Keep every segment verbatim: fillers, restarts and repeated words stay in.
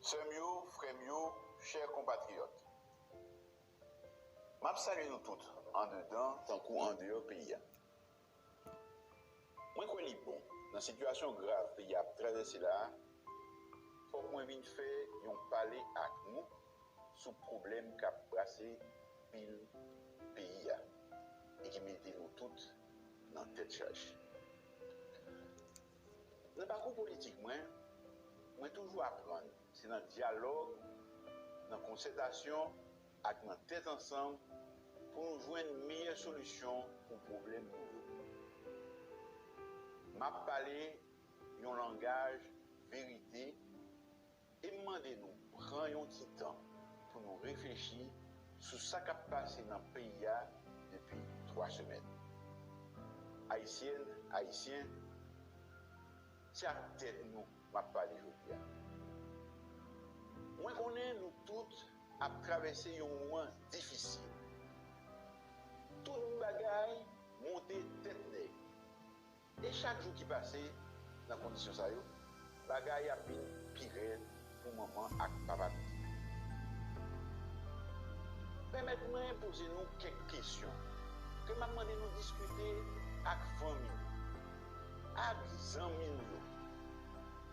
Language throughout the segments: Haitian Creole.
Sè m yo, frè m yo, chè konpatriyòt, m ap salye nou tout, andedan tankou andeyò peyi a. Mwen kwè li bon, nan sitiyasyon grav peyi a ap travèse la a, fòk mwen vin fè yon pale ak nou sou pwoblèm k ap brase pil peyi a e ki mete nou tout nan tèt chaje. Nan pakou politik mwen, mwen toujou aprann se nan dyalòg, nan konsètasyon ak nan tèt ansanm pou nou jwenn meyè solisyon pou pwoblèm nou yo. M ap pale yon langaj verite e m mande nou pran yon ti tan pou nou reflechi sou sa k ap pase nan peyi a depi twa semèn. Ayisyèn, Ayisyen, se ak tèt nou m ap pale jodi a. Mwen konnen nou tout ap travèse yon moman difisil. Tout bagay monte tèt nèg. E chak jou ki pase nan kondisyon sa yo, bagay ap vin pi rèd pou manman ak papa pitit. Pèmèt mwen poze nou kèk kesyon ke m ap mande nou diskite ak fanmi nou, ak zanmi nou yo,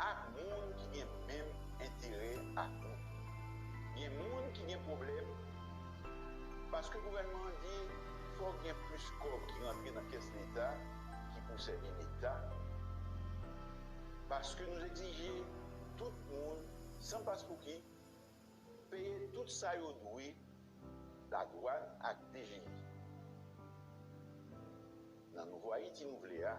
ak moun ki gen menm enterè ak nou. Gen moun ki gen pwoblèm paske gouvènman an di fòk gen plis kòb ki rantre nan kès Leta ki pou sèvi Leta. Paske nou egzije tout moun, san paspouki, peye tout sa yo dwe ladwàn ak D G I. Nan nouvo Ayiti nou vle a,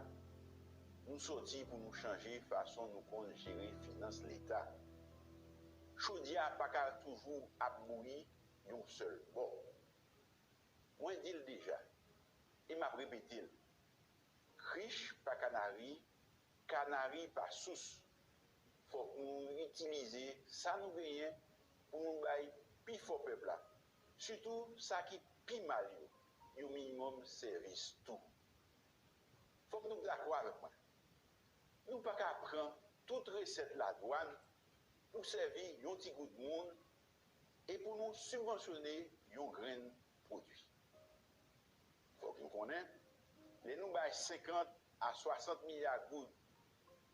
nou sòti pou nou chanje fason nou konn jere finans Leta. Chodyè a pa ka toujou ap bouyi yon sèl bò. Mwen di l deja, e m ap repete l, krich pa kanari, kanari pa sous. Fòk nou itilize sa nou genyen pou nou bay pifò pèp la, sitou sa ki pi mal yo, yon minimòm sèvis tou. Fòk nou dakò avèk mwen. Nou pa ka pran tout resèt ladwàn pou sèvi yon ti gwoup moun e pou nou sibvansyone yon grenn pwodui. Fòk nou konnen, lè nou bay senkant a swasant milya goud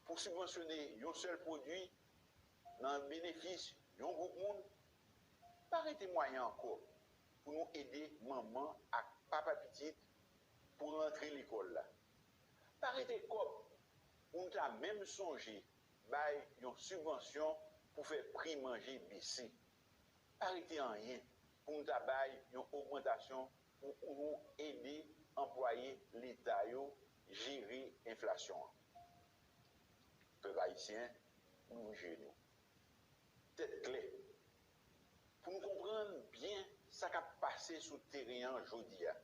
pou sibvansyone yon sèl pwodui nan benefis yon gwoup moun, pa rete mwayen ankò pou nou ede manman ak papa pitit pou rantre lekòl la. Pa rete kòb pou nou ta menm sonje bay yon sibvansyon pou fè pri manje bese. Pa rete anyen pou nou ta bay yon ogmantasyon pou nou ede anplwaye Leta yo jere enflasyon an. Pèp ayisyen, louvri je nou. Tèt klè. Pou nou konprann byen sa k ap pase sou teren an jodi a,